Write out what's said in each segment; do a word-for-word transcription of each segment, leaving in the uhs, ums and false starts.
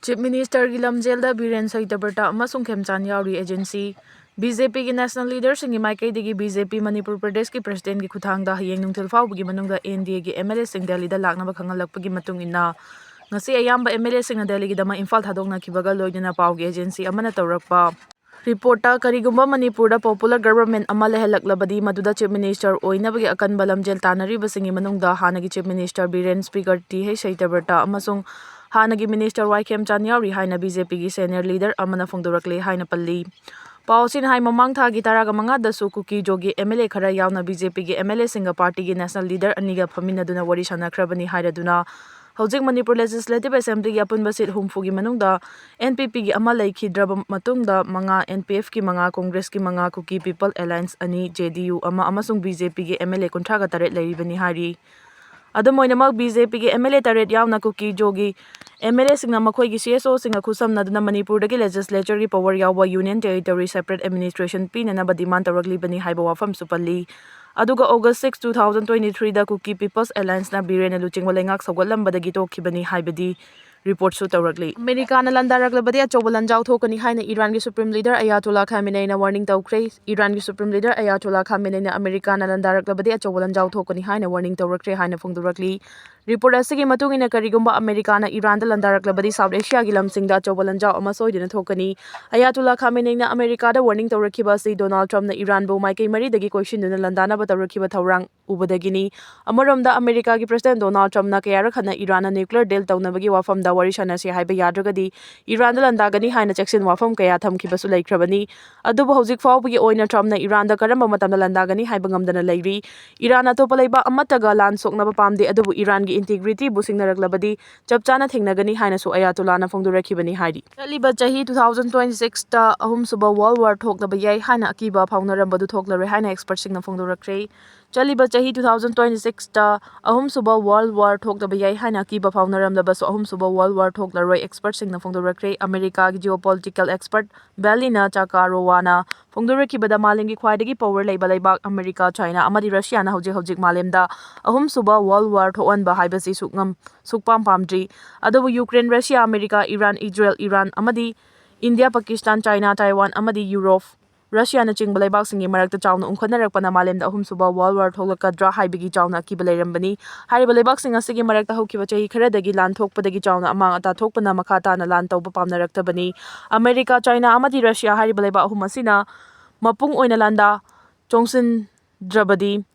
Chief Ministerꯒꯤ ꯂꯝꯖꯦꯜꯗ Biren ꯁꯩꯇꯕ꯭ꯔꯇ ꯑꯃꯁꯨꯡ ꯈꯦꯝꯆꯥꯟ ꯌꯥꯎꯔꯤ꯫ Agency, BJPꯒꯤ national leaderꯁꯤꯡꯒꯤ ꯃꯥꯏꯀꯩꯗꯒꯤ BJP ꯃꯅꯤꯄꯨꯔ ꯄ꯭ꯔꯗꯦꯁꯀꯤ presidentꯀꯤ ꯈꯨꯠꯊꯥꯡꯗ ꯍꯌꯦꯡ ꯅꯨꯡꯊꯤꯜ ꯐꯥꯎꯕꯒꯤ ꯃꯅꯨꯡꯗ NDAꯒꯤ MLAꯁꯤꯡ ꯗꯦꯜꯂꯤꯗ ꯂꯥꯛꯅꯕ ꯈꯪꯍꯜꯂꯛꯄꯒꯤ ꯃꯇꯨꯡ ꯏꯟꯅ, ꯉꯁꯤ ꯑꯌꯥꯝꯕ MLAꯁꯤꯡꯅ ꯗꯦꯜꯂꯤꯒꯤꯗꯃꯛ ꯏꯝꯐꯥꯜ ꯊꯥꯗꯣꯛꯅꯈꯤꯕꯒ ꯂꯣꯏꯅꯅ ꯄꯥꯎꯒꯤ agency ꯑꯃꯅ ꯇꯧꯔꯛꯄ reportꯇ, ꯀꯔꯤꯒꯨꯝꯕ ꯃꯅꯤꯄꯨꯔꯗ popular government ꯑꯃ ꯂꯩꯍꯜꯂꯛꯂꯕꯗꯤ, ꯃꯗꯨꯗ Chief Minister ꯑꯣꯏꯅꯕꯒꯤ ꯑꯀꯟꯕ ꯂꯝꯖꯦꯜ ꯇꯥꯟꯅꯔꯤꯕꯁꯤꯡꯒꯤ ꯃꯅꯨꯡꯗ ꯍꯥꯟꯅꯒꯤ Chief Minister Biren, Speaker T H Satyabrata ꯑꯃꯁꯨꯡ ꯍꯥꯟꯅꯒꯤ Minister ꯋꯥꯏ ꯈꯦꯝꯆꯥꯟ ꯌꯥꯎꯔꯤ ꯍꯥꯏꯅ BJPꯒꯤ senior leader ꯑꯃꯅ ꯐꯣꯡꯗꯣꯔꯛꯂꯤ ꯍꯥꯏꯅ ꯄꯜꯂꯤ꯫ ꯄꯥꯎ ꯑꯁꯤꯅ ꯍꯥꯏ, ꯃꯃꯥꯡ ꯊꯥꯒꯤ ꯇꯔꯥꯒ ꯃꯉꯥꯗꯁꯨ ꯀꯨꯀꯤ ꯖꯣꯒꯤ MLA ꯈꯔ ꯌꯥꯎꯅ BJPꯒꯤ MLAꯁꯤꯡꯒ partyꯒꯤ national leader ꯑꯅꯤꯒ ꯐꯝꯃꯤꯟꯅꯗꯨꯅ ꯋꯥꯔꯤ ꯁꯥꯟꯅꯈ꯭ꯔꯕꯅꯤ ꯍꯥꯏꯔꯗꯨꯅ, ꯍꯧꯖꯤꯛ ꯃꯅꯤꯄꯨꯔ Legislative Assemblyꯒꯤ ꯑꯄꯨꯟꯕ seat ꯍꯨꯝꯐꯨꯒꯤ ꯃꯅꯨꯡꯗ NPPꯒꯤ ꯑꯃ ꯂꯩꯈꯤꯗ꯭ꯔꯕ ꯃꯇꯨꯡꯗ, ꯃꯉꯥ NPFꯀꯤ ꯃꯉꯥ, Congressꯀꯤ ꯃꯉꯥ, Kuki People Alliance ꯑꯅꯤ, JDU ꯑꯃ ꯑꯃꯁꯨꯡ BJPꯒꯤ MLA ꯀꯨꯟꯊ꯭ꯔꯥꯒ ꯇꯔꯦꯠ ꯂꯩꯔꯤꯕꯅꯤ ꯍꯥꯏꯔꯤ꯫ ꯑꯗꯨꯝ ꯑꯣꯏꯅꯃꯛ, BJPꯒꯤ MLA ꯇꯔꯦꯠ ꯌꯥꯎꯅ ꯀꯨꯀꯤ ꯖꯣꯒꯤ MLAꯁꯤꯡꯅ ꯃꯈꯣꯏꯒꯤ CSOꯁꯤꯡꯒ ꯈꯨꯠꯁꯝꯅꯗꯨꯅ ꯃꯅꯤꯄꯨꯔꯗꯒꯤ legislatureꯒꯤ power ꯌꯥꯎꯕ Union Territory separate administration ꯄꯤꯅꯅꯕ demand ꯇꯧꯔꯛꯂꯤꯕꯅꯤ ꯍꯥꯏꯕ ꯋꯥꯐꯝꯁꯨ ꯄꯜꯂꯤ꯫ ꯑꯗꯨꯒ August six, two thousand twenty-threeꯗ Kuki People's Allianceꯅ ꯕꯤꯔꯦꯟꯅ ꯂꯨꯆꯤꯡꯕ ꯂꯩꯉꯥꯛ ꯁꯧꯒꯠꯂꯝꯕꯗꯒꯤ ꯇꯣꯛꯈꯤꯕꯅꯤ ꯍꯥꯏꯕꯗꯤ report ꯁꯨ ꯇꯧꯔꯛꯂꯤ꯫ ꯑꯃꯦꯔꯤꯀꯥꯅ ꯂꯥꯟꯗꯥꯔꯛꯂꯕꯗꯤ ꯑꯆꯧꯕ ꯂꯥꯟꯖꯥꯎ ꯊꯣꯛꯀꯅꯤ ꯍꯥꯏꯅ ꯏꯔꯥꯟꯒꯤ Supreme Leader Ayatollah Khameneiꯅ warning ꯇꯧꯈ꯭ꯔꯦ꯫ ꯏꯔꯥꯟꯒꯤ Supreme Leader Ayatollah Khameneiꯅ ꯑꯃꯦꯔꯤꯀꯥꯅ ꯂꯥꯟꯗꯥꯔꯛꯂꯕꯗꯤ ꯑꯆꯧꯕ ꯂꯥꯟꯖꯥꯎ ꯊꯣꯛꯀꯅꯤ ꯍꯥꯏꯅ warning ꯇꯧꯔꯛꯈ꯭ꯔꯦ ꯍꯥꯏꯅ ꯐꯣꯡꯗꯣꯔꯛꯂꯤ꯫ Report ꯑꯁꯤꯒꯤ ꯃꯇꯨꯡ ꯏꯟꯅ, ꯀꯔꯤꯒꯨꯝꯕ ꯑꯃꯦꯔꯤꯀꯥꯅ ꯏꯔꯥꯟꯗ ꯂꯥꯟꯗꯥꯔꯛꯂꯕꯗꯤ South Asiaꯒꯤ ꯂꯝꯁꯤꯡꯗ ꯑꯆꯧꯕ ꯂꯥꯟꯖꯥꯎ ꯑꯃ ꯁꯣꯏꯗꯅ ꯊꯣꯛꯀꯅꯤ꯫ Ayatollah Khameneiꯅ ꯑꯃꯦꯔꯤꯀꯥꯗ warning ꯇꯧꯔꯛꯈꯤꯕ ꯑꯁꯤ Donald Trumpꯅ ꯏꯔꯥꯟꯕꯨ ꯃꯥꯏꯀꯩ ꯃꯔꯤꯗꯒꯤ ꯀꯣꯏꯁꯤꯟꯗꯨꯅ ꯂꯥꯟꯗꯥꯅꯕ ꯇꯧꯔꯛꯈꯤꯕ ꯊꯧꯔꯥꯡ ꯎꯕꯗꯒꯤꯅꯤ꯫ ꯑꯃꯔꯣꯝꯗ, ꯑꯃꯦꯔꯤꯀꯥꯒꯤ President Donald Trumpꯅ ꯀꯌꯥꯔꯛ ꯍꯟꯅ ꯏꯔꯥꯟꯅ nuclear deal ꯇꯧꯅꯕꯒꯤ ꯋꯥꯐꯝꯗ ꯋꯥꯔꯤ ꯁꯥꯟꯅꯁꯤ ꯍꯥꯏꯕ ꯌꯥꯗ꯭ꯔꯒꯗꯤ ꯏꯔꯥꯟꯗ ꯂꯥꯟꯗꯥꯒꯅꯤ ꯍꯥꯏꯅ ꯆꯦꯛꯁꯤꯟ ꯋꯥꯐꯝ ꯀꯌꯥ ꯊꯝꯈꯤꯕꯁꯨ ꯂꯩꯈ꯭ꯔꯕꯅꯤ꯫ ꯑꯗꯨꯕꯨ ꯍꯧꯖꯤꯛ ꯐꯥꯎꯕꯒꯤ ꯑꯣꯏꯅ Trumpꯅ ꯏꯔꯥꯟꯗ ꯀꯔꯝꯕ ꯃꯇꯝꯗ ꯂꯥꯟꯗꯥꯒꯅꯤ ꯍꯥꯏꯕ ꯉꯝꯗꯅ ꯂꯩꯔꯤ꯫ ꯏꯔꯥꯟ ꯑꯇꯣꯞꯄ ꯂꯩꯕꯥꯛ ꯑꯃꯠꯇꯒ ꯂꯥꯟ ꯁꯣꯛꯅꯕ ꯄꯥꯝꯗꯦ, ꯑꯗꯨꯕꯨ ꯏꯔꯥꯟꯒꯤ integrityꯕꯨ ꯁꯤꯡꯅꯔꯛꯂꯕꯗꯤ ꯆꯞ ꯆꯥꯅ ꯊꯦꯡꯅꯒꯅꯤ ꯍꯥꯏꯅꯁꯨ ꯑꯌꯥꯇꯣꯜꯂꯥꯅ ꯐꯣꯡꯗꯣꯔꯛꯈꯤꯕꯅꯤ ꯍꯥꯏꯔꯤ꯫ ꯆꯠꯂꯤꯕ ꯆꯍꯤ two thousand twenty-sixꯇ ꯑꯍꯨꯝꯁꯨꯕ World War ꯊꯣꯛꯂꯕ ꯌꯥꯏ ꯍꯥꯏꯅ ꯑꯀꯤꯕ ꯐꯥꯎꯅꯔꯝꯕꯗꯨ ꯊꯣꯛꯂꯔꯣꯏ ꯍꯥꯏꯅ expertꯁꯤꯡꯅ ꯐꯣꯡꯗꯣꯔꯛꯈ꯭ꯔꯦ꯫ ꯆꯠꯂꯤꯕ ꯆꯍꯤ two thousand twenty sixꯇ ꯑꯍꯨꯝꯁꯨꯕ World War ꯊꯣꯛꯇꯕ ꯌꯥꯏ ꯍꯥꯏꯅ ꯑꯀꯤꯕ ꯐꯥꯎꯅꯔꯝꯂꯕꯁꯨ, ꯑꯍꯨꯝꯁꯨꯕ World War ꯊꯣꯛꯂꯔꯣꯏ expertꯁꯤꯡꯅ ꯐꯣꯡꯗꯣꯔꯛꯈ꯭ꯔꯦ꯫ ꯑꯃꯦꯔꯤꯀꯥꯒꯤ geopolitical expert ꯕꯦꯂꯤꯅ ꯆꯥꯀꯥꯔꯣꯋꯥꯅ ꯐꯣꯡꯗꯣꯔꯛꯈꯤꯕꯗ, ꯃꯥꯂꯦꯝꯒꯤ ꯈ꯭ꯋꯥꯏꯗꯒꯤ power ꯂꯩꯕ ꯂꯩꯕꯥꯛ ꯑꯃꯦꯔꯤꯀꯥ, ꯆꯥꯏꯅꯥ ꯑꯃꯗꯤ ꯔꯁꯤꯌꯥꯅ ꯍꯧꯖꯤꯛ ꯍꯧꯖꯤꯛ ꯃꯥꯂꯦꯝꯗ ꯑꯍꯨꯝꯁꯨꯕ World War ꯊꯣꯛꯍꯟꯕ ꯍꯥꯏꯕꯁꯤ ꯁꯨꯛꯉꯝ-, ꯁꯨꯛꯄꯥꯝ ꯄꯥꯝꯗ꯭ꯔꯤ꯫ ꯑꯗꯨꯕꯨ Ukraine, Russia, America, Iran, Israel, Iran ꯑꯃꯗꯤ ꯏꯟꯗꯤꯌꯥ, ꯄꯥꯀꯤꯁꯇꯥꯟ, ꯆꯥꯏꯅꯥ, ꯇꯥꯏꯋꯥꯟ ꯑꯃꯗꯤ ꯌꯨꯔꯣꯞ, ꯔꯁꯤꯌꯥꯅꯆꯤꯡꯕ ꯂꯩꯕꯥꯛꯁꯤꯡꯒꯤ ꯃꯔꯛꯇ ꯆꯥꯎꯅ ꯎꯪꯈꯠꯅꯔꯛꯄꯅ ꯃꯥꯂꯦꯝꯗ ꯑꯍꯨꯝꯁꯨꯕ World War ꯊꯣꯛꯂꯛꯀꯗ꯭ꯔꯥ ꯍꯥꯏꯕꯒꯤ ꯆꯥꯎꯅ ꯑꯀꯤꯕ ꯂꯩꯔꯝꯕꯅꯤ꯫ ꯍꯥꯏꯔꯤꯕ ꯂꯩꯕꯥꯛꯁꯤꯡ ꯑꯁꯤꯒꯤ ꯃꯔꯛꯇ ꯍꯧꯈꯤꯕ ꯆꯍꯤ ꯈꯔꯗꯒꯤ ꯂꯥꯟ ꯊꯣꯛꯄꯗꯒꯤ ꯆꯥꯎꯅ ꯑꯃꯥꯡ ꯑꯇꯥ ꯊꯣꯛꯄꯅ ꯃꯈꯥ ꯇꯥꯅ ꯂꯥꯟ ꯇꯧꯕ ꯄꯥꯝꯅꯔꯛꯇꯕꯅꯤ꯫ ꯑꯃꯦꯔꯤꯀꯥ, ꯆꯥꯏꯅꯥ ꯑꯃꯗꯤ ꯔꯁꯤꯌꯥ ꯍꯥꯏꯔꯤꯕ ꯂꯩꯕꯥꯛ ꯑꯍꯨꯝ ꯑꯁꯤꯅ ꯃꯄꯨꯡ ꯑꯣꯏꯅ ꯂꯥꯟꯗꯥ ꯆꯣꯡꯁꯤꯟꯗ꯭ꯔꯕꯗꯤ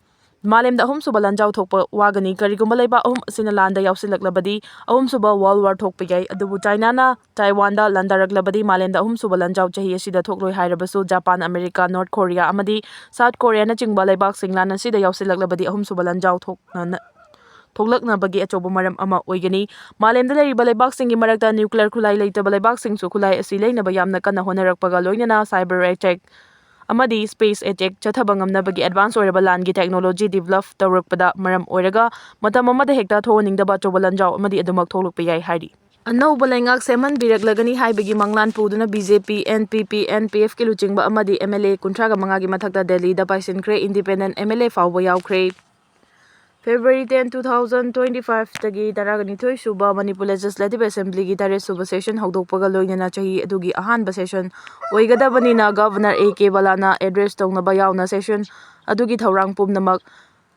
ꯃꯥꯂꯦꯝꯗ ꯑꯍꯨꯝꯁꯨꯕ ꯂꯥꯟꯖꯥꯎ ꯊꯣꯛꯄ ꯋꯥꯒꯅꯤ꯫ ꯀꯔꯤꯒꯨꯝꯕ ꯂꯩꯕꯥꯛ ꯑꯍꯨꯝ ꯑꯁꯤꯅ ꯂꯥꯟꯗ ꯌꯥꯎꯁꯤꯜꯂꯛꯂꯕꯗꯤ, ꯑꯍꯨꯝꯁꯨꯕ World War ꯊꯣꯛꯄ ꯌꯥꯏ꯫ ꯑꯗꯨꯕꯨ ꯆꯥꯏꯅꯥꯅ ꯇꯥꯏꯋꯥꯟꯗ ꯂꯥꯟꯗꯥꯔꯛꯂꯕꯗꯤ, ꯃꯥꯂꯦꯝꯗ ꯑꯍꯨꯝꯁꯨꯕ ꯂꯥꯟꯖꯥꯎ ꯆꯍꯤ ꯑꯁꯤꯗ ꯊꯣꯛꯂꯣꯏ ꯍꯥꯏꯔꯕꯁꯨ, ꯖꯄꯥꯟ, ꯑꯃꯦꯔꯤꯀꯥ, ꯅꯣꯔꯠ ꯀꯣꯔꯤꯌꯥ ꯑꯃꯗꯤ ꯁꯥꯎꯠ ꯀꯣꯔꯤꯌꯥꯅꯆꯤꯡꯕ ꯂꯩꯕꯥꯛꯁꯤꯡ ꯂꯥꯟ ꯑꯁꯤꯗ ꯌꯥꯎꯁꯤꯜꯂꯛꯂꯕꯗꯤ, ꯑꯍꯨꯝꯁꯨꯕ ꯂꯥꯟꯖꯥꯎ ꯊꯣꯛꯅ-, ꯊꯣꯛꯂꯛꯅꯕꯒꯤ ꯑꯆꯧꯕ ꯃꯔꯝ ꯑꯃ ꯑꯣꯏꯒꯅꯤ꯫ ꯃꯥꯂꯦꯝꯗ ꯂꯩꯔꯤꯕ ꯂꯩꯕꯥꯛꯁꯤꯡꯒꯤ ꯃꯔꯛꯇ nuclear ꯈꯨꯠꯂꯥꯏ ꯂꯩꯇꯕ ꯂꯩꯕꯥꯛꯁꯤꯡꯁꯨ ꯈꯨꯠꯂꯥꯏ ꯑꯁꯤ ꯂꯩꯅꯕ ꯌꯥꯝꯅ ꯀꯟꯅ ꯍꯣꯠꯅꯔꯛꯄꯒ ꯂꯣꯏꯅꯅ cyber attack ꯑꯃꯗꯤ space attack ꯆꯠꯊꯕ ꯉꯝꯅꯕꯒꯤ advance ꯑꯣꯏꯔꯕ ꯂꯥꯟꯒꯤ technology develop ꯇꯧꯔꯛꯄꯗ ꯃꯔꯝ ꯑꯣꯏꯔꯒ, ꯃꯇꯝ ꯑꯃꯗ ꯍꯦꯛꯇ ꯊꯣꯛꯍꯟꯅꯤꯡꯗꯕ ꯑꯆꯧꯕ ꯂꯥꯟꯖꯥꯎ ꯑꯃꯗꯤ ꯑꯗꯨꯃꯛ ꯊꯣꯛꯂꯛꯄ ꯌꯥꯏ ꯍꯥꯏꯔꯤ꯫ ꯑꯅꯧꯕ ꯂꯩꯉꯥꯛ ꯁꯦꯝꯍꯟꯕꯤꯔꯛꯂꯒꯅꯤ ꯍꯥꯏꯕꯒꯤ ꯃꯪꯂꯥꯟ ꯄꯨꯗꯨꯅ BJP, NPP, NPFꯀꯤ ꯂꯨꯆꯤꯡꯕ ꯑꯃꯗꯤ MLA ꯀꯨꯟꯊ꯭ꯔꯥꯒ ꯃꯉꯥꯒꯤ ꯃꯊꯛꯇ ꯗꯦꯜꯂꯤꯗ ꯄꯥꯏꯁꯤꯟꯈ꯭ꯔꯦ꯫ Independent MLA ꯐꯥꯎꯕ ꯌꯥꯎꯈ꯭ꯔꯦ꯫ February ten, two thousand twenty fiveꯇꯒꯤ ꯇꯔꯥꯒ ꯅꯤꯊꯣꯏ ꯁꯨꯕ ꯃꯅꯤꯄꯨꯔ Legislative Assemblyꯒꯤ ꯇꯔꯦꯠ ꯁꯨꯕ session ꯍꯧꯗꯣꯛꯄꯒ ꯂꯣꯏꯅꯅ ꯆꯍꯤ ꯑꯗꯨꯒꯤ ꯑꯍꯥꯟꯕ session ꯑꯣꯏꯒꯗꯕꯅꯤꯅ Governor A K ꯕꯂꯥꯅ address ꯇꯧꯅꯕ ꯌꯥꯎꯅ session ꯑꯗꯨꯒꯤ ꯊꯧꯔꯥꯡ ꯄꯨꯝꯅꯃꯛ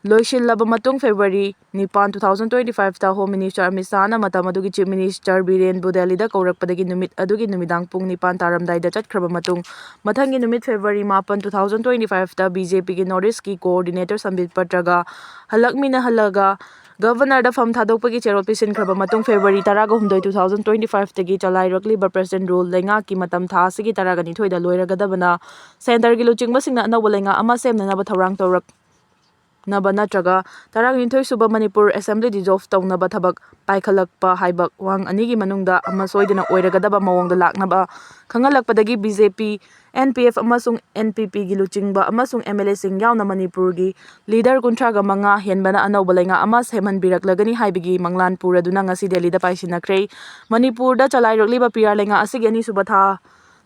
ꯂꯣꯏꯁꯤꯜꯂꯕ ꯃꯇꯨꯡ, February ꯅꯤꯄꯥꯟ, two thousand twenty fiveꯇ Home Minister Amit ꯁꯥꯍꯅ ꯃꯇꯝ ꯑꯗꯨꯒꯤ Chief Minister ꯕꯤꯔꯦꯟꯕꯨ ꯗꯦꯜꯂꯤꯗ ꯀꯧꯔꯛꯄꯗꯒꯤ ꯅꯨꯃꯤꯠ ꯑꯗꯨꯒꯤ ꯅꯨꯃꯤꯗꯥꯡ ꯄꯨꯡ ꯅꯤꯄꯥꯟ ꯇꯥꯔꯝꯗꯥꯏꯗ ꯆꯠꯈ꯭ꯔꯕ ꯃꯇꯨꯡ, ꯃꯊꯪꯒꯤ ꯅꯨꯃꯤꯠ February ꯃꯥꯄꯟ, two thousand twenty fiveꯇ BJPꯒꯤ North Eastꯀꯤ coordinator ꯁꯝꯕꯤꯠ ꯄꯇ꯭ꯔꯒ ꯍꯜꯂꯛꯃꯤꯟꯅꯍꯜꯂꯒ Governorꯗ ꯐꯝ ꯊꯥꯗꯣꯛꯄꯒꯤ ꯆꯦꯔꯣꯜ ꯄꯤꯁꯤꯟꯈ꯭ꯔꯕ ꯃꯇꯨꯡ, February ꯇꯔꯥꯒ ꯍꯨꯝꯗꯣꯏ, two thousand twenty fiveꯇꯒꯤ ꯆꯂꯥꯏꯔꯛꯂꯤꯕ President Rule ꯂꯩꯉꯥꯛꯀꯤ ꯃꯇꯝ ꯊꯥ ꯑꯁꯤꯒꯤ ꯇꯔꯥꯒ ꯅꯤꯊꯣꯏꯗ ꯂꯣꯏꯔꯒꯗꯕꯅ Centreꯒꯤ ꯂꯨꯆꯤꯡꯕꯁꯤꯡꯅ ꯑꯅꯧꯕ ꯂꯩꯉꯥꯛ ꯑꯃ ꯁꯦꯝꯅꯅꯕ ꯊꯧꯔꯥꯡ ꯇꯧꯔꯛ-, ꯅꯕ ꯅꯠꯇ꯭ꯔꯒ ꯇꯔꯥꯅꯤꯊꯣꯏ ꯁꯨꯕ ꯃꯅꯤꯄꯨꯔ ꯑꯦꯁꯦꯝꯕ꯭ꯂꯤ ꯗꯤꯖꯣꯜꯚ ꯇꯧꯅꯕ ꯊꯕꯛ ꯄꯥꯏꯈꯠꯂꯛꯄ ꯍꯥꯏꯕ ꯋꯥꯍꯪ ꯑꯅꯤꯒꯤ ꯃꯅꯨꯡꯗ ꯑꯃ ꯁꯣꯏꯗꯅ ꯑꯣꯏꯔꯒꯗꯕ ꯃꯑꯣꯡꯗ ꯂꯥꯛꯅꯕ ꯈꯪꯍꯜꯂꯛꯄꯗꯒꯤ ꯕꯤ ꯖꯦ ꯄꯤ, ꯑꯦꯟ ꯄꯤ ꯑꯦꯐ ꯑꯃꯁꯨꯡ ꯑꯦꯟ ꯄꯤ ꯄꯤꯒꯤ ꯂꯨꯆꯤꯡꯕ ꯑꯃꯁꯨꯡ ꯑꯦꯝ ꯑꯦꯜ ꯑꯦꯁꯤꯡ ꯌꯥꯎꯅ ꯃꯅꯤꯄꯨꯔꯒꯤ ꯂꯤꯗꯔ ꯀꯨꯟꯊ꯭ꯔꯥꯒ ꯃꯉꯥ ꯍꯦꯟꯕꯅ ꯑꯅꯧꯕ ꯂꯩꯉꯥꯛ ꯑꯃ ꯁꯦꯝꯍꯟꯕꯤꯔꯛꯂꯒꯅꯤ ꯍꯥꯏꯕꯒꯤ ꯃꯪꯂꯥꯟ ꯄꯨꯔꯗꯨꯅ ꯉꯁꯤ ꯗꯦꯜꯂꯤꯗ ꯄꯥꯏꯁꯤꯟꯅꯈ꯭ꯔꯦ꯫ ꯃꯅꯤꯄꯨꯔꯗ ꯆꯂꯥꯏꯔꯛꯂꯤꯕ ꯄꯤ ꯑꯥꯔ ꯂꯩꯉꯥꯛ ꯑꯁꯤꯒꯤ ꯑꯅꯤꯁꯨꯕ ꯊꯥ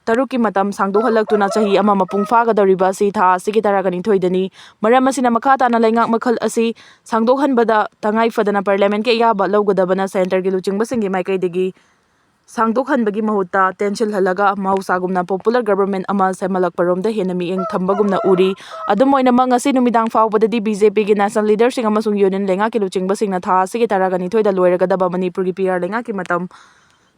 ꯇꯔꯨꯛꯀꯤ ꯃꯇꯝ ꯁꯥꯡꯗꯣꯛꯍꯜꯂꯛꯇꯨꯅ ꯆꯍꯤ ꯑꯃ ꯃꯄꯨꯡ ꯐꯥꯒꯗꯧꯔꯤꯕ ꯑꯁꯤ ꯊꯥ ꯑꯁꯤꯒꯤ ꯇꯔꯥꯒ ꯅꯤꯊꯣꯏꯗꯅꯤ꯫ ꯃꯔꯝ ꯑꯁꯤꯅ ꯃꯈꯥ ꯇꯥꯅ ꯂꯩꯉꯥꯛ ꯃꯈꯜ ꯑꯁꯤ ꯁꯥꯡꯗꯣꯛꯍꯟꯕꯗ ꯇꯉꯥꯏ ꯐꯗꯅ ꯄꯥꯔꯂꯤꯌꯥꯃꯦꯟꯠꯀꯤ ꯑꯌꯥꯕ ꯂꯧꯒꯗꯕꯅ ꯁꯦꯟꯇꯔꯒꯤ ꯂꯨꯆꯤꯡꯕꯁꯤꯡꯒꯤ ꯃꯥꯏꯀꯩꯗꯒꯤ ꯁꯥꯡꯗꯣꯛꯍꯟꯕꯒꯤ ꯃꯍꯨꯠꯇ ꯇꯦꯟꯁꯤꯜꯍꯜꯂꯒ ꯃꯍꯧꯁꯥꯒꯨꯝꯅ ꯄꯣꯄꯨꯂꯔ ꯒꯕꯔꯃꯦꯟꯠ ꯑꯃ ꯁꯦꯝꯍꯜꯂꯛꯄꯔꯣꯝꯗ ꯍꯦꯟꯅ ꯃꯤꯠꯌꯦꯡ ꯊꯝꯕꯒꯨꯝꯅ ꯎꯔꯤ꯫ ꯑꯗꯨꯝ ꯑꯣꯏꯅꯃꯛ, ꯉꯁꯤ ꯅꯨꯃꯤꯗꯥꯡ ꯐꯥꯎꯕꯗꯗꯤ ꯕꯤ ꯖꯦ ꯄꯤꯒꯤ ꯅꯦꯁꯅꯦꯜ ꯂꯤꯗꯔꯁꯤꯡ ꯑꯃꯁꯨꯡ ꯌꯨꯅꯤꯌꯟ ꯂꯩꯉꯥꯛꯀꯤ ꯂꯨꯆꯤꯡꯕꯁꯤꯡꯅ ꯊꯥ ꯑꯁꯤꯒꯤ ꯇꯔꯥꯒ ꯅꯤꯊꯣꯏꯗ ꯂꯣꯏꯔꯒꯗꯕ ꯃꯅꯤꯄꯨꯔꯒꯤ ꯄꯤ ꯑꯥꯔ ꯂꯩꯉꯥꯛꯀꯤ ꯃꯇꯝ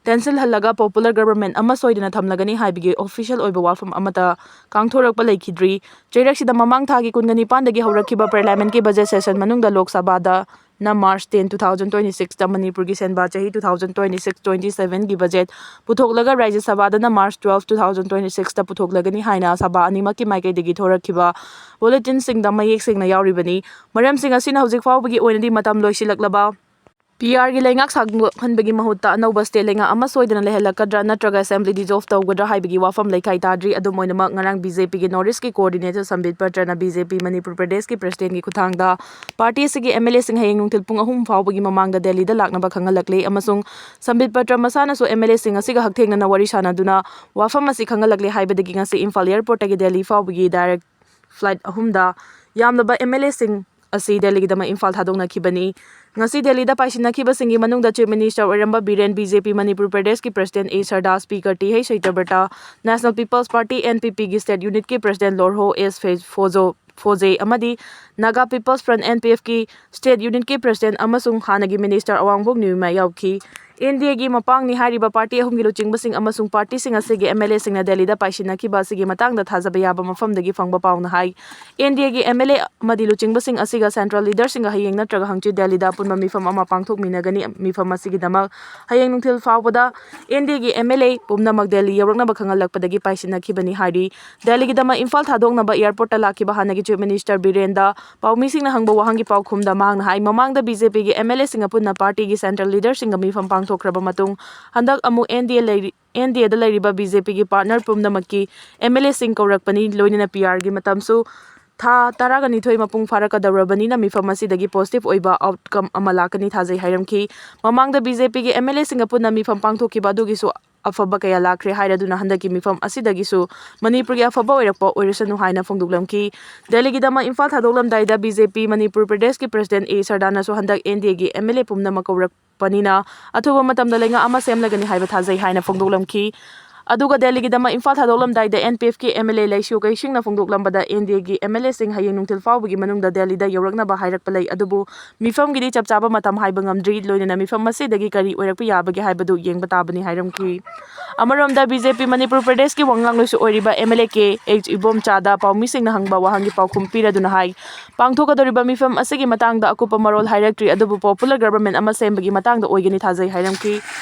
ꯇꯦꯟꯁꯤꯜꯍꯜꯂꯒ ꯄꯣꯄꯨꯂꯔ ꯒꯕꯔꯃꯦꯟꯠ ꯑꯃ ꯁꯣꯏꯗꯅ ꯊꯝꯂꯒꯅꯤ ꯍꯥꯏꯕꯒꯤ ꯑꯣꯐꯤꯁꯤꯌꯦꯜ ꯑꯣꯏꯕ ꯋꯥꯐꯝ ꯑꯃꯠꯇ ꯀꯥꯡꯊꯣꯔꯛꯄ ꯂꯩꯈꯤꯗ꯭ꯔꯤ꯫ ꯆꯩꯔꯛꯁꯤꯗ ꯃꯃꯥꯡ ꯊꯥꯒꯤ ꯀꯨꯟꯒ ꯅꯤꯄꯥꯟꯗꯒꯤ ꯍꯧꯔꯛꯈꯤꯕ ꯄꯥꯔꯂꯤꯌꯥꯃꯦꯟꯠꯀꯤ ꯕꯖꯦꯠ ꯁꯦꯁꯟ ꯃꯅꯨꯡꯗ ꯂꯣꯛ ꯁꯚꯥꯗ ꯅ March ten, two thousand twenty ꯁꯤꯛꯁꯇ ꯃꯅꯤꯄꯨꯔꯒꯤ ꯁꯦꯟꯕꯥ ꯆꯍꯤ two thousand twenty six twenty ꯁꯚꯦꯟꯒꯤ ꯕꯖꯦꯠ ꯄꯨꯊꯣꯛꯂꯒ ꯔꯥꯖ꯭ꯌ ꯁꯚꯥꯗꯅ March twelfth, two thousand twenty ꯁꯤꯛꯁꯇ ꯄꯨꯊꯣꯛꯂꯒꯅꯤ ꯍꯥꯏꯅ ꯁꯚꯥ ꯑꯅꯤꯃꯛꯀꯤ ꯃꯥꯏꯀꯩꯗꯒꯤ ꯊꯣꯔꯛꯈꯤꯕ ꯕꯨꯂꯦꯇꯤꯟꯁꯤꯡꯗ ꯃꯌꯦꯛ ꯁꯦꯡꯅ ꯌꯥꯎꯔꯤꯕꯅꯤ꯫ ꯃꯔꯝꯁꯤꯡ ꯑꯁꯤꯅ ꯍꯧꯖꯤꯛ ꯐꯥꯎꯕꯒꯤ ꯑꯣꯏꯅꯗꯤ ꯃꯇꯝ ꯂꯣꯏꯁꯤꯜꯂꯛꯂꯕ ꯄꯤ ꯑꯥꯔꯒꯤ ꯂꯩꯉꯥꯛ ꯁꯥꯡꯗꯣꯛꯍꯟꯕꯒꯤ ꯃꯍꯨꯠꯇ ꯑꯅꯧꯕ ꯁ꯭ꯇꯦꯠ ꯂꯩꯉꯥꯛ ꯑꯃ ꯁꯣꯏꯗꯅ ꯂꯩꯍꯜꯂꯛꯀꯗ꯭ꯔꯥ ꯅꯠꯇ꯭ꯔꯒ ꯑꯦꯁꯦꯝꯕ꯭ꯂꯤ ꯗꯤꯖꯣꯜꯚ ꯇꯧꯒꯗ꯭ꯔꯥ ꯍꯥꯏꯕꯒꯤ ꯋꯥꯐꯝ ꯂꯩꯈꯥꯏ ꯇꯥꯗ꯭ꯔꯤ꯫ ꯑꯗꯨꯝ ꯑꯣꯏꯅꯃꯛ, ꯉꯔꯥꯡ ꯕꯤ ꯖꯦ ꯄꯤꯒꯤ north ꯏꯁ꯭ꯠꯀꯤ coordinator ꯁꯝꯕꯤꯠ ꯄꯇ꯭ꯔꯅ B J P Manipur ꯄ꯭ꯔꯗꯦꯁꯀꯤ ꯄ꯭ꯔꯁꯤꯗꯦꯟꯠꯀꯤ ꯈꯨꯠꯊꯥꯡꯗ ꯄꯥꯔꯇꯤ ꯑꯁꯤꯒꯤ ꯑꯦꯝ ꯑꯦꯜ ꯑꯦꯁꯤꯡ ꯍꯌꯦꯡ ꯅꯨꯡꯊꯤꯜ ꯄꯨꯡ ꯑꯍꯨꯝ ꯐꯥꯎꯕꯒꯤ ꯃꯃꯥꯡꯗ ꯗꯦꯜꯂꯤꯗ ꯂꯥꯛꯅꯕ ꯈꯪꯍꯜꯂꯛꯂꯦ ꯑꯃꯁꯨꯡ ꯁꯝꯕꯤꯠ ꯄꯇ꯭ꯔ ꯃꯁꯥꯅꯁꯨ ꯑꯦꯝ ꯑꯦꯜ ꯑꯦꯁꯤꯡ ꯑꯁꯤꯒ ꯍꯛꯊꯦꯡꯅꯅ ꯋꯥꯔꯤ ꯁꯥꯅꯗꯨꯅ ꯋꯥꯐꯝ ꯑꯁꯤ ꯈꯪꯍꯜꯂꯛꯂꯦ ꯍꯥꯏꯕꯗꯒꯤ ꯉꯁꯤ ꯏꯝꯐꯥꯜ ꯑꯦꯌꯔꯄꯣꯔꯠꯇꯒꯤ ꯗꯦꯜꯂꯤ ꯐꯥꯎꯕꯒꯤ ꯗꯥꯏꯔꯦꯛ ꯐ꯭ꯂꯥꯏꯠ ꯑꯍꯨꯝꯗ ꯌꯥꯝꯂꯕ ꯑꯦꯝ ꯑꯦꯜ ꯑꯦꯁꯤꯡ ꯑꯁꯤ ꯗꯦꯜꯂꯤꯒꯤꯗꯃꯛ ꯏꯝꯐꯥꯜ ꯊꯥꯗꯣꯛꯅꯈꯤꯕꯅꯤ꯫ ꯉꯁꯤ ꯗꯦꯜꯂꯤꯗ ꯄꯥꯏꯁꯤꯟꯅꯈꯤꯕꯁꯤꯡꯒꯤ ꯃꯅꯨꯡꯗ ꯆꯤꯐ ꯃꯤꯅꯤꯁꯇꯔ ꯑꯣꯏꯔꯝꯕ Biren, B J P Manipur ꯄ꯭ꯔꯗꯦꯁꯀꯤ president A Sharda, speaker T H Satyabrata, National People's Party, N P ꯄꯤꯒꯤ ꯁ꯭ꯇꯦꯠ ꯌꯨꯅꯤꯠꯀꯤ ꯄ꯭ꯔꯁꯤꯗꯦꯟꯠ ꯂꯣꯔꯍꯣ ꯑꯦꯁ ꯐꯦ-, ꯐꯣꯖꯣ, ꯐꯣꯖꯦ ꯑꯃꯗꯤ Naga People's Front, N P ꯑꯦꯐꯀꯤ ꯁ꯭ꯇꯦꯠ ꯌꯨꯅꯤꯠꯀꯤ ꯄ꯭ꯔꯁꯤꯗꯦꯟꯠ ꯑꯃꯁꯨꯡ ꯍꯥꯟꯅꯒꯤ ꯃꯤꯅꯤꯁꯇꯔ ꯑꯋꯥꯡꯕꯣꯛ ꯅ꯭ꯌꯨꯃꯥ ꯌꯥꯎꯈꯤ꯫ ꯑꯦꯟ ꯗꯤ ꯑꯦꯒꯤ ꯃꯄꯥꯡꯅꯤ ꯍꯥꯏꯔꯤꯕ ꯄꯥꯔꯇꯤ ꯑꯍꯨꯝꯒꯤ ꯂꯨꯆꯤꯡꯕꯁꯤꯡ ꯑꯃꯁꯨꯡ ꯄꯥꯔꯇꯤꯁꯤꯡ ꯑꯁꯤꯒꯤ ꯑꯦꯝ ꯑꯦꯜ ꯑꯦꯁꯤꯡꯅ ꯗꯦꯜꯂꯤꯗ ꯄꯥꯏꯁꯤꯟꯅꯈꯤꯕ ꯑꯁꯤꯒꯤ ꯃꯇꯥꯡꯗ ꯊꯥꯖꯕ ꯌꯥꯕ ꯃꯐꯝꯗꯒꯤ ꯐꯪꯕ ꯄꯥꯎꯅ ꯍꯥꯏ꯫ ꯑꯦꯟ ꯗꯤ ꯑꯦꯒꯤ ꯑꯦꯝ ꯑꯦꯜ ꯑꯦ ꯑꯃꯗꯤ ꯂꯨꯆꯤꯡꯕꯁꯤꯡ ꯑꯁꯤꯒ ꯁꯦꯟꯇ꯭ꯔꯦꯜ ꯂꯤꯗꯔꯁꯤꯡꯒ ꯍꯌꯦꯡ ꯅꯠꯇ꯭ꯔꯒ ꯍꯪꯆꯤꯠ ꯗꯦꯜꯂꯤꯗ ꯑꯄꯨꯟꯕ ꯃꯤꯐꯝ ꯑꯃ ꯄꯥꯡꯊꯣꯛꯃꯤꯟꯅꯒꯅꯤ꯫ ꯃꯤꯐꯝ ꯑꯁꯤꯒꯤꯗꯃꯛ ꯍꯌꯦꯡ ꯅꯨꯡꯊꯤꯜ ꯐꯥꯎꯕꯗ ꯑꯦꯟ ꯗꯤ ꯑꯦꯒꯤ ꯑꯦꯝ ꯑꯦꯜ ꯑꯦ ꯄꯨꯝꯅꯃꯛ ꯗꯦꯜꯂꯤ ꯌꯧꯔꯛꯅꯕ ꯈꯪꯍꯜꯂꯛꯄꯗꯒꯤ ꯄꯥꯏꯁꯤꯟꯅꯈꯤꯕꯅꯤ ꯍꯥꯏꯔꯤ꯫ ꯗꯦꯜꯂꯤꯒꯤꯗꯃꯛ ꯏꯝꯐꯥꯜ ꯊꯥꯗꯣꯛꯅꯕ ꯑꯦꯌꯥꯔꯄꯣꯔꯠꯇ ꯂꯥꯛꯈꯤꯕ ꯍꯥꯟꯅꯒꯤ ꯆꯤꯐ ꯃꯤꯅꯤꯁꯇꯔ ꯕꯤꯔꯦꯟꯗ ꯄꯥꯎꯃꯤꯁꯤꯡꯅ ꯍꯪꯕ ꯋꯥꯍꯪꯒꯤ ꯄꯥꯎꯈꯨꯝꯗ ꯃꯍꯥꯛꯅ ꯍꯥꯏ, ꯃꯃꯥꯡꯗ ꯕꯤ ꯖꯦ ꯄꯤꯒꯤ ꯑꯦꯝ ꯑꯦꯜ ꯑꯦꯁꯤꯡꯒ ꯄꯨꯟꯅ ꯄꯥꯔꯇꯤꯒꯤ ꯁꯦꯟꯇ꯭ꯔꯦꯜ ꯂꯤꯗꯔꯁꯤꯡꯒ ꯃꯤꯐꯝ ꯄꯥꯡꯊꯣꯛꯈ꯭ꯔꯕ ꯃꯇꯨꯡ ꯍꯟꯗꯛ ꯑꯃꯨꯛ ꯑꯦꯟ ꯗꯤ ꯑꯦ ꯂꯩꯔꯤ, ꯑꯦꯟ ꯗꯤ ꯑꯦꯗ ꯂꯩꯔꯤꯕ ꯕꯤ ꯖꯦ ꯄꯤꯒꯤ ꯄꯥꯔꯠꯅꯔ ꯄꯨꯝꯅꯃꯛꯀꯤ ꯑꯦꯝ ꯑꯦꯜ ꯑꯦꯁꯤꯡ ꯀꯧꯔꯛꯄꯅꯤ, ꯂꯣꯏꯅꯅ ꯄꯤ ꯑꯥꯔꯒꯤ ꯃꯇꯝꯁꯨ ꯊꯥ ꯇꯔꯥꯒ ꯅꯤꯊꯣꯏ ꯃꯄꯨꯡ ꯐꯥꯔꯛꯀꯗꯧꯔꯕꯅꯤꯅ ꯃꯤꯐꯝ ꯑꯁꯤꯗꯒꯤ ꯄꯣꯖꯤꯇꯤꯚ ꯑꯣꯏꯕ ꯑꯥꯎꯠꯀꯝ ꯑꯃ ꯂꯥꯛꯀꯅꯤ ꯊꯥꯖꯩ ꯍꯥꯏꯔꯝꯈꯤ꯫ ꯃꯃꯥꯡꯗ ꯕꯤ ꯖꯦ ꯄꯤꯒꯤ ꯑꯦꯝ ꯑꯦꯜ ꯑꯦꯁꯤꯡꯒ ꯄꯨꯟꯅ ꯃꯤꯐꯝ ꯄꯥꯡꯊꯣꯛꯈꯤꯕ ꯑꯗꯨꯒꯤꯁꯨ ꯑꯐꯕ ꯀꯌꯥ ꯂꯥꯛꯈ꯭ꯔꯦ ꯍꯥꯏꯔꯗꯨꯅ ꯍꯟꯗꯛꯀꯤ ꯃꯤꯐꯝ ꯑꯁꯤꯗꯒꯤꯁꯨ ꯃꯅꯤꯄꯨꯔꯒꯤ ꯑꯐꯕ ꯑꯣꯏꯔꯛꯄ ꯑꯣꯏꯔꯁꯅꯨ ꯍꯥꯏꯅ ꯐꯣꯡꯗꯣꯛꯂꯝꯈꯤ꯫ ꯗꯦꯜꯂꯤꯒꯤꯗꯃꯛ Imphal ꯊꯥꯗꯣꯛꯂꯝꯗꯥꯏꯗ B J P Manipur ꯄ꯭ꯔꯗꯦꯁꯀꯤ ꯄ꯭ꯔꯁꯤꯗꯦꯟ ꯑꯦ ꯁꯔꯗꯥꯅꯁꯨ ꯍꯟꯗꯛ ꯑꯦꯟ ꯗꯤ ꯑꯦꯒꯤ ꯑꯦꯝ ꯑꯦꯜ ꯑꯦ ꯄꯨꯝꯅꯃꯛ ꯀꯧꯔꯛꯄꯅꯤꯅ ꯑꯊꯨꯕ ꯃꯇꯝꯗ ꯂꯩꯉꯥꯛ ꯑꯃ ꯁꯦꯝꯂꯒꯅꯤ ꯍꯥꯏꯕ ꯊꯥꯖꯩ ꯍꯥꯏꯅ ꯐꯣꯡꯗꯣꯛꯂꯝꯈꯤ꯫ ꯑꯗꯨꯒ ꯗꯦꯜꯂꯤꯒꯤꯗꯃꯛ ꯏꯝꯐꯥꯜ ꯊꯥꯗꯣꯛꯂꯝꯗꯥꯏꯗ ꯑꯦꯟ ꯄꯤ ꯑꯦꯐꯀꯤ ꯑꯦꯝ ꯑꯦꯜ ꯑꯦ ꯂꯩꯁꯤꯌꯨ ꯀꯩꯁꯤꯡꯅ ꯐꯣꯡꯗꯣꯛꯂꯝꯕꯗ ꯑꯦꯟ ꯗꯤ ꯑꯦꯒꯤ ꯑꯦꯝ ꯑꯦꯜ ꯑꯦꯁꯤꯡ ꯍꯌꯦꯡ ꯅꯨꯡꯊꯤꯜ ꯐꯥꯎꯕꯒꯤ ꯃꯅꯨꯡꯗ ꯗꯦꯜꯂꯤꯗ ꯌꯧꯔꯛꯅꯕ ꯍꯥꯏꯔꯛꯄ ꯂꯩ, ꯑꯗꯨꯕꯨ ꯃꯤꯐꯝꯒꯤꯗꯤ ꯆꯞ ꯆꯥꯕ ꯃꯇꯝ ꯍꯥꯏꯕ ꯉꯝꯗ꯭ꯔꯤ, ꯂꯣꯏꯅꯅ ꯃꯤꯐꯝ ꯑꯁꯤꯗꯒꯤ ꯀꯔꯤ ꯑꯣꯏꯔꯛꯄ ꯌꯥꯕꯒꯦ ꯍꯥꯏꯕꯗꯨ ꯌꯦꯡꯕ ꯇꯥꯕꯅꯤ ꯍꯥꯏꯔꯝꯈꯤ꯫ ꯑꯃꯔꯣꯝꯗ ꯕꯤ ꯖꯦ ꯄꯤ ꯃꯅꯤꯄꯨꯔ ꯄ꯭ꯔꯗꯦꯁꯀꯤ ꯋꯥꯉꯥꯡꯂꯣꯏꯁꯨ ꯑꯣꯏꯔꯤꯕ M L A K H ꯏꯕꯣꯝꯆꯥꯗ ꯄꯥꯎꯃꯤꯁꯤꯡꯅ ꯍꯪꯕ ꯋꯥꯍꯪꯒꯤ ꯄꯥꯎꯈꯨꯝ ꯄꯤꯔꯗꯨꯅ ꯍꯥꯏ, ꯄꯥꯡꯊꯣꯛꯀꯗꯧꯔꯤꯕ ꯃꯤꯐꯝ ꯑꯁꯤꯒꯤ ꯃꯇꯥꯡꯗ ꯑꯀꯨꯞꯄ ꯃꯔꯣꯜ ꯍꯥꯏꯔꯛꯇ꯭ꯔꯤ, ꯑꯗꯨꯕꯨ ꯄꯣꯄꯨꯂꯔ ꯒꯚꯔꯟꯃꯦꯟꯠ ꯑꯃ ꯁꯦꯝꯕꯒꯤ ꯃꯇꯥꯡꯗ ꯑꯣꯏꯒꯅꯤ ꯊꯥꯖꯩ ꯍꯥꯏꯔꯝꯈꯤ꯫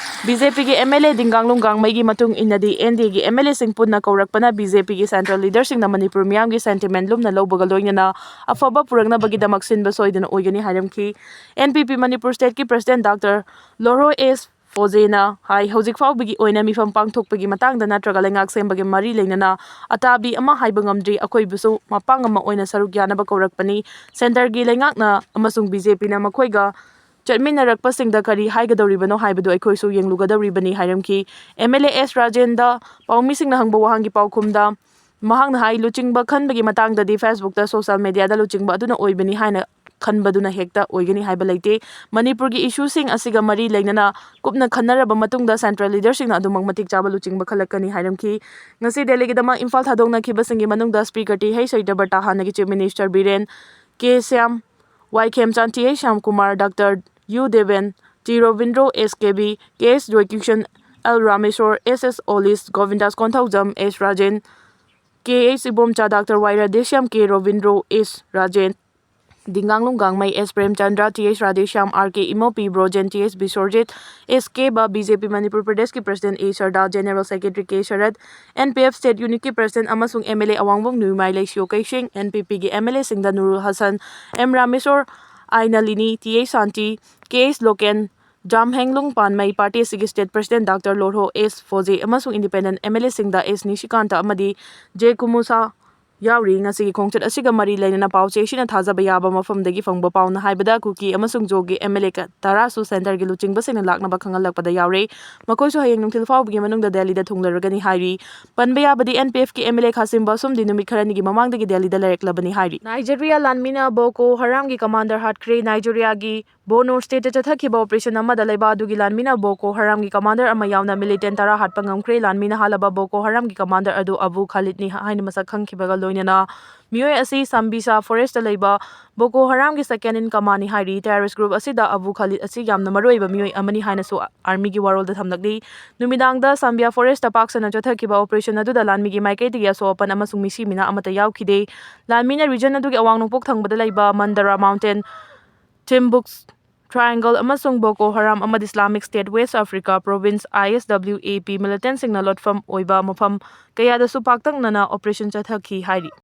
ꯕꯤ ꯖꯦ ꯄꯤꯒꯤ ꯑꯦꯝ ꯑꯦꯜ ꯑꯦ ꯗꯤꯡꯒꯥꯡꯂꯨꯡ ꯒꯥꯡꯃꯩꯒꯤ ꯃꯇꯨꯡ ꯏꯟꯅꯗꯤ ꯑꯦꯟ ꯗꯤ ꯑꯦꯒꯤ ꯑꯦꯝ ꯑꯦꯜ ꯑꯦꯁꯤꯡ ꯄꯨꯟꯅ ꯀꯧꯔꯛꯄꯅ ꯕꯤ ꯖꯦ ꯄꯤꯒꯤ ꯁꯦꯟꯇ꯭ꯔꯦꯜ ꯂꯤꯗꯔꯁꯤꯡꯅ ꯃꯅꯤꯄꯨꯔ ꯃꯤꯌꯥꯝꯒꯤ ꯁꯦꯟꯇꯤꯃꯦꯟꯠ ꯂꯨꯝꯅ ꯂꯧꯕꯒ ꯂꯣꯏꯅꯅ ꯑꯐꯕ ꯄꯨꯔꯛꯅꯕꯒꯤꯗꯃꯛ ꯁꯤꯟꯕ ꯁꯣꯏꯗꯅ ꯑꯣꯏꯒꯅꯤ ꯍꯥꯏꯔꯝꯈꯤ꯫ ꯑꯦꯟ ꯄꯤ ꯄꯤ ꯃꯅꯤꯄꯨꯔ ꯁ꯭ꯇꯦꯠꯀꯤ ꯄ꯭ꯔꯁꯤꯗꯦꯟꯠ ꯗꯥꯛꯇꯔ ꯂꯣꯔꯍꯣ ꯑꯦꯁ ꯐꯣꯖꯦꯅ ꯍꯥꯏ, ꯍꯧꯖꯤꯛ ꯐꯥꯎꯕꯒꯤ ꯑꯣꯏꯅ ꯃꯤꯐꯝ ꯄꯥꯡꯊꯣꯛꯄꯒꯤ ꯃꯇꯥꯡꯗ ꯅꯠꯇ꯭ꯔꯒ ꯂꯩꯉꯥꯛ ꯁꯦꯝꯕꯒꯤ ꯃꯔꯤ ꯂꯩꯅꯅ ꯑꯇꯥꯕꯤ ꯑꯃ ꯍꯥꯏꯕ ꯉꯝꯗ꯭ꯔꯤ꯫ ꯑꯩꯈꯣꯏꯕꯨꯁꯨ ꯃꯄꯥꯡ ꯑꯃ ꯑꯣꯏꯅ ꯁꯔꯨꯛ ꯌꯥꯅꯕ ꯀꯧꯔꯛꯄꯅꯤ꯫ ꯁꯦꯟꯇꯔꯒꯤ ꯂꯩꯉꯥꯛꯅ ꯑꯃꯁꯨꯡ ꯕꯤ ꯖꯦ ꯄꯤꯅ ꯃꯈꯣꯏꯒ ꯆꯠꯃꯤꯟꯅꯔꯛꯄꯁꯤꯡꯗ ꯀꯔꯤ ꯍꯥꯏꯒꯗꯧꯔꯤꯕꯅꯣ ꯍꯥꯏꯕꯗꯨ ꯑꯩꯈꯣꯏꯁꯨ ꯌꯦꯡꯂꯨꯒꯗꯧꯔꯤꯕꯅꯤ ꯍꯥꯏꯔꯝꯈꯤ꯫ ꯑꯦꯝ ꯑꯦꯜ ꯑꯦ ꯑꯦꯁ ꯔꯥꯖꯦꯟꯗ ꯄꯥꯎꯃꯤꯁꯤꯡꯅ ꯍꯪꯕ ꯋꯥꯍꯪꯒꯤ ꯄꯥꯎꯈꯨꯝꯗ ꯃꯍꯥꯛꯅ ꯍꯥꯏ, ꯂꯨꯆꯤꯡꯕ ꯈꯟꯕꯒꯤ ꯃꯇꯥꯡꯗꯗꯤ ꯐꯦꯁꯕꯨꯛꯇ, ꯁꯣꯁꯤꯌꯦꯜ ꯃꯤꯗꯤꯌꯥꯗ ꯂꯨꯆꯤꯡꯕ ꯑꯗꯨꯅ ꯑꯣꯏꯕꯅꯤ ꯍꯥꯏꯅ ꯈꯟꯕꯗꯨꯅ ꯍꯦꯛꯇ ꯑꯣꯏꯒꯅꯤ ꯍꯥꯏꯕ ꯂꯩꯇꯦ꯫ ꯃꯅꯤꯄꯨꯔꯒꯤ ꯏꯁꯨꯁꯤꯡ ꯑꯁꯤꯒ ꯃꯔꯤ ꯂꯩꯅꯅ ꯀꯨꯞꯅ ꯈꯟꯅꯔꯕ ꯃꯇꯨꯡꯗ ꯁꯦꯟꯇ꯭ꯔꯦꯜ ꯂꯤꯗꯔꯁꯤꯡꯅ ꯑꯗꯨꯃꯛ ꯃꯇꯤꯛ ꯆꯥꯕ ꯂꯨꯆꯤꯡꯕ ꯈꯜꯂꯛꯀꯅꯤ ꯍꯥꯏꯔꯝꯈꯤ꯫ ꯉꯁꯤ ꯗꯦꯜꯂꯤꯒꯤꯗꯃꯛ ꯏꯝꯐꯥꯜ ꯊꯥꯗꯣꯛꯅꯈꯤꯕꯁꯤꯡꯒꯤ ꯃꯅꯨꯡꯗ ꯁ꯭ꯄꯤꯀꯔ ꯇꯤ ꯍꯩꯆ ꯁꯩꯇꯕ꯭ꯔꯇꯥ, ꯍꯥꯟꯅꯒꯤ chief minister Biren, K Shyam, Y Khemchand, T H Shyamkumar, doctor Y Deben, T Robindro, S K B, K S Joykition, L Rameswar, S S Olis, Govindas Konthoujam, S Rajen, K H Ibomcha, Doctor Y Radheshyam, K Robindro, S Rajen, Dinganglung Gangmei, S Premchandra, T H Radheshyam, R K Imopi, Brojen, T H Biswarjit, S K Ba, B J P Manipur Pradesh ki President A Sharda, General Secretary K Sharad, N P F State Unit ki President amasung M L A Awangbook Nuimai Leishio Keishing, N P P ki M L A singda Nurul Hassan, M Rameswar, I Nalini, T H Santi, K H Loken, Jamhenglung Panmei, party ꯑꯁꯤꯒꯤ state president Doctor Lorho S Foje ꯑꯃꯁꯨꯡ independent M L A ꯁꯤꯡꯗ S Nishikanta ꯑꯃꯗꯤ J Kumusa ꯌꯥꯎꯔꯤ꯫ ꯉꯁꯤꯒꯤ ꯈꯣꯡꯆꯠ ꯑꯁꯤꯒ ꯃꯔꯤ ꯂꯩꯅꯅ ꯄꯥꯎꯆꯦꯁꯤꯅ ꯊꯥꯖꯕ ꯌꯥꯕ ꯃꯐꯝꯗꯒꯤ ꯐꯪꯕ ꯄꯥꯎꯅ ꯍꯥꯏꯕꯗ, ꯀꯨꯀꯤ ꯑꯃꯁꯨꯡ ꯖꯣꯒꯤ M L A ꯀ-, ꯇꯔꯥꯁꯨ centre ꯒꯤ ꯂꯨꯆꯤꯡꯕꯁꯤꯡꯅ ꯂꯥꯛꯅꯕ ꯈꯪꯍꯜꯂꯛꯄꯗ ꯌꯥꯎꯔꯦ꯫ ꯃꯈꯣꯏꯁꯨ ꯍꯌꯦꯡ ꯅꯨꯡꯊꯤꯜ ꯐꯥꯎꯕꯒꯤ ꯃꯅꯨꯡꯗ ꯗꯦꯜꯂꯤꯗ ꯊꯨꯡꯂꯔꯒꯅꯤ ꯍꯥꯏꯔꯤ꯫ ꯄꯟꯕ ꯌꯥꯕꯗꯤ, N P F ꯀꯤ M L A ꯈꯥꯁꯤꯝ ꯕꯥꯁꯨꯝꯗꯤ ꯅꯨꯃꯤꯠ ꯈꯔꯅꯤꯒꯤ ꯃꯃꯥꯡꯗꯒꯤ ꯗꯦꯜꯂꯤꯗ ꯂꯩꯔꯛꯂꯕꯅꯤ ꯍꯥꯏꯔꯤ꯫ ꯅꯥꯏꯖꯦꯔꯤꯌꯥ ꯂꯥꯟꯃꯤꯅ ꯕꯣꯀꯣ ꯍꯔꯥꯝꯒꯤ commander ꯍꯥꯠꯈ꯭ꯔꯦ꯫ ꯅꯥꯏꯖꯦꯔꯤꯌꯥꯒꯤ ꯕꯣꯔꯅꯣ state ꯇ ꯆꯠꯊꯈꯤꯕ operation ꯑꯃꯗ ꯂꯩꯕꯥꯛ ꯑꯗꯨꯒꯤ ꯂꯥꯟꯃꯤꯅ ꯕꯣꯀꯣ ꯍꯔꯥꯝꯒꯤ commander ꯑꯃ ꯌꯥꯎꯅ militant ꯇꯔꯥ ꯍꯥꯠꯄ ꯉꯝꯈ꯭ꯔꯦ꯫ ꯂꯥꯟꯃꯤꯅ ꯍꯥꯠꯂꯕ ꯕꯣꯀꯣ ꯍꯔꯥꯝꯒꯤ commander ꯑꯗꯨ ꯑꯕꯨ ꯈꯥꯂꯤꯗꯅꯤ ꯍꯥꯏꯅ ꯃꯁꯛ ꯈꯪꯈꯤꯕꯒ ꯂꯣꯏꯅꯅ ꯃꯤꯑꯣꯏ ꯑꯁꯤ ꯁꯥꯝꯕꯤꯁꯥ forest ꯇ ꯂꯩꯕ ꯕꯣꯀꯣ ꯍꯔꯥꯝꯒꯤ second in command ꯅꯤ ꯍꯥꯏꯔꯤ꯫ Terrorist group ꯑꯁꯤꯗ ꯑꯕꯨ ꯈꯥꯂꯤꯗ ꯑꯁꯤ ꯌꯥꯝꯅ ꯃꯔꯨꯑꯣꯏꯕ ꯃꯤꯑꯣꯏ ꯑꯃꯅꯤ ꯍꯥꯏꯅꯁꯨ army ꯒꯤ ꯋꯥꯔꯣꯜꯗ ꯊꯝꯂꯛꯂꯤ꯫ ꯅꯨꯃꯤꯗꯥꯡꯗ ꯁꯥꯝꯕꯤꯌꯥ forest ꯇ ꯄꯥꯛ ꯁꯟꯅ ꯆꯠꯊꯈꯤꯕ operation ꯑꯗꯨꯗ ꯂꯥꯟꯃꯤꯒꯤ ꯃꯥꯏꯀꯩꯗꯒꯤ ꯑꯁꯣꯛ ꯑꯄꯟ ꯑꯃꯁꯨꯡ ꯃꯤꯁꯤ ꯃꯤꯅꯥ ꯑꯃꯠꯇ ꯌꯥꯎꯈꯤꯗꯦ꯫ ꯂꯥꯟꯃꯤꯅ region ꯑꯗꯨꯒꯤ ꯑꯋꯥꯡ ꯅꯣꯡꯄꯣꯛ ꯊꯪꯕꯗ ꯂꯩꯕ ꯃꯟꯗꯔꯥ mountain, Timbuk Triangle ꯑꯃꯁꯨꯡ ꯕꯣꯀꯣ ꯍꯔꯥꯝ ꯑꯃꯗꯤ Islamic State West Africa Province, I S W A P, militant ꯁꯤꯡꯅ ꯂꯣꯠꯐꯝ ꯑꯣꯏꯕ ꯃꯐꯝ ꯀꯌꯥꯗꯁꯨ ꯄꯥꯛꯇꯛꯅꯅ operation ꯆꯠꯊꯈꯤ ꯍꯥꯏꯔꯤ꯫